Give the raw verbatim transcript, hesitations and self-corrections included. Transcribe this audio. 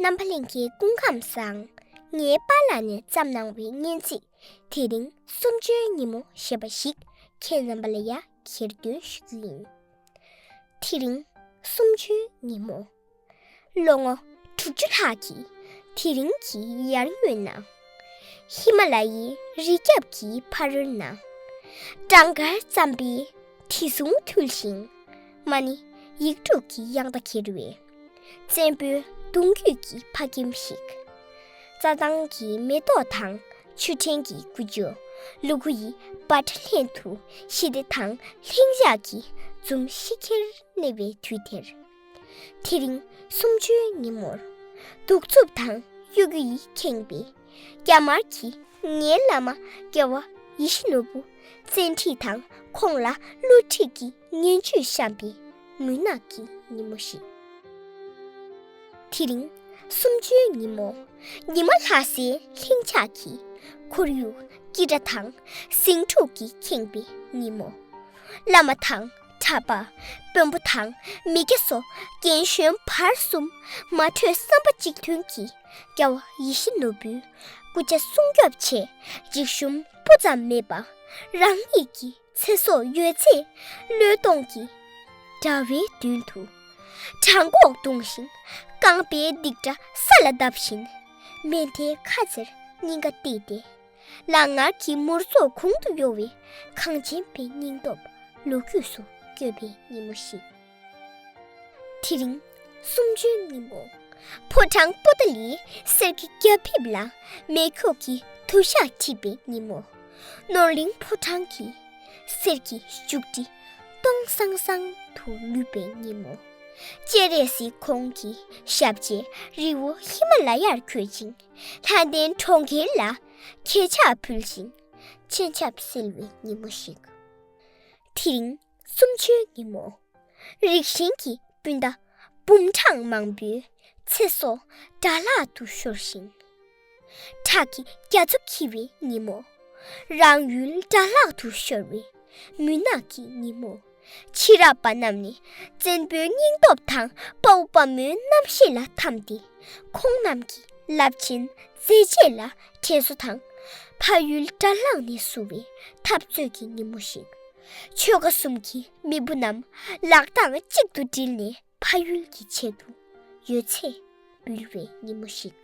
རྣམ་པ་ལྷན་རྒྱས་སྐུ་ཁམས་བཟང་། ངའི་པཱ་ལགས་ནས་བརྩམས་གནང་བའི་སྙན་ཚིག་དེ་རིང་གསུམ་བཅུའི་ཉིན་མོ་ཞེས་པ་ཞིག་ཁྱེད་རྣམ་པ་ལ་ཡང་གྱེར་འདོན་ཞུ་རྒྱུ་ཡིན། དེ་རིང་གསུམ་བཅུའི་ཉིན་མོ། ལོ་ངོ་དྲུག་ཅུ་ལྷག་གི་དེ་རིང་གི་ཡར་ངོའི་ནང་། ཧི་མ་ལ་ཡའི་རི་རྒྱབ་ཀྱི་ཕ་རོལ་ན། བྲང་ཁར་རྩམ་པའི་དྲི་བསུང་འཐུལ་ཞིང་། མ་ཎི་ཡིག་དྲུག་གི་དབྱངས་རྟ་གྱེར་བའི། བཙན་པོའི་གདུང་རྒྱུད་ཀྱི་ཕ་ཁྱིམ་ཞིག་རྩྭ་ཐང་གི་མེ་ཏོག་དང་ཆུ་ཕྲན་གྱི་ཀུ་ཅོ། ལུ་གུ་ཡི་འབའ་སྒྲ་ལྷན་དུ་ཞི་བདེ་དང་ལྷིང་འཇགས་ཀྱི་འཛུམ་ཤིག་གེར་གནས་པའི་དུས་དེར། དེ་རིང་གསུམ་བཅུའི་ཉིན་མོར། གདུག་རྩུབ་དང་གཡོ་སྒྱུ་ཡིས་ཁེངས་པའི་རྒྱ་དམར་གྱི་ངའི་བླ་མ་རྒྱལ་བ་ཡིད་བཞིན་ནོར་བུ་བཙན་ཁྲིད་དང་ཁོང་ལ་བསླུ་ཁྲིད་ཀྱི་ངན་ཇུས་བཤམས་པའི་མུན་ནག་གི་ཉིན་མོ་ཞིག་དེ་རིང་གསུམ་བཅུའི་ཉིན་མོ། ཉི་མ་ལྷ་སའི་ལྷིང་འཇགས་ཀྱི་ཁོར་ཡུག་ཀི་སྒྲ་དང་ཟིང་འཁྲུག་གིས་ཁེངས་པའི་ཉིན་མོ། བླ་མ་དང་གྲྭ་པ། དཔོན་པོ་དང་མི་སྐྱ་སོགས་རྒན་གཞོན་བར་གསུམ་མ་གྲོས་བསམ་པ་གཅིག་མཐུན་གྱིས་རྒྱལ་བ་ཡིད་བཞིན་ནོར་བུའི་སྐུ་ཕྱྭ་སྲུང་སྐྱོབ་ཆེད་རིག་གཞུང་སྤུ་ཙམ་མེད་པ་རང་ཉིད་ཀྱི་ཚེ་སྲོག་ཡོད་ཚད་བློས་གཏོང་གི་དགྲ་བོའི་མདུན་དུ་བྲང་ཁོག་བརྡུངས་ཤིང་རྐང་པའི་སྡིག་སྒྲ་ས་ལ་བརྡབས་བཞིན་མེ་མདའི་ཁ་རྩེར་སྙིང་ག་གཏད་དེ། ལག་ངར་གྱི་མུར་ཚོགས་གོང་དུ་གཡོ་བའི་གངས་ཅན་པའི་སྙིང་སྟོབས་ལོ་རྒྱུས་སུ་བཀོད་པའི་ཉིན་མོ་ཞིག་དེ་རིང་གསུམ་བཅུའི་ཉིན་མོ། ཕོ་བྲང་པོ་ཏཱ་ལའི་གསེར་གྱི་རྒྱ་ཕིབས་ལ་མེ་ཁྱོགས་ཀྱི་དུ་ཞགས་འཁྲིགས་པའི་ཉིན་མོ། ནོར་གླིང་ཕོ་བྲང་གི་གསེར་གྱི་བྱུག་དྲི་སྟོང་སང་སང་དུ་ལུད་པའི་ཉིན་མོ། སྤྱན་རས་གཟིགས་ཁོང་གི་ཞབས་རྗེས་རི་བོ་ཧི་མ་ལ་ཡར་བརྒྱུད་ཅིང་ལྷ་ལྡན་གྲོང་ཁྱེར་ལ་ཁྱེད་ཅག་ཕུལ་ཞིང་སྤྱན་ཆབ་བསིལ་བའི་ཉིན་མོ་ཞིག་དེ་རིང་གསུམ་བཅུའི་ཉིན་མོ། རིགས་ཞེན་གྱི་སྤུན་ཟླ་འབུམ་གྲངས་མང་པོའི་ཚེ་སྲོག་དགྲ་ལག་ཏུ་ཤོར་ཞིང་། ཁྲག་གི་རྒྱ་མཚོ་འཁྱིལ་བའི་ཉིན་མོ། རང་ཡུལ་དགྲ་ལག་ཏུ་ཤོར་བའི་མུན་ནག་གི་ཉིན་མོ། ཕྱི་རབས་པ་རྣམས་ནི་བཙན་པོའི་སྙིང་སྟོབས་དང་དཔའ་བོ་དཔའ་མོའི་རྣམ་ཤེས་ལ་འཐམས་ཏེ། ཁོང་རྣམས་ཀྱི་རླབས་ཆེན་མཛད་རྗེས་ལ་དྲན་གསོ་དང་། ཕ་ཡུལ་དགྲ་ལག་ནས་བསུ་བའི་འཐབ་རྩོད་ཀྱི་ཉིན་མོ་ཞིག་ཆོལ་ཁ་གསུམ་གྱི་མེས་པོ་རྣམས་ལག་གདང་གཅིག་ཏུ་སྒྲིལ་ནས་ཕ་ཡུལ་གྱི་ཆེད་དུ་ཡོད་ཚད་འབུལ་བའི་ཉིན་མོ་ཞིག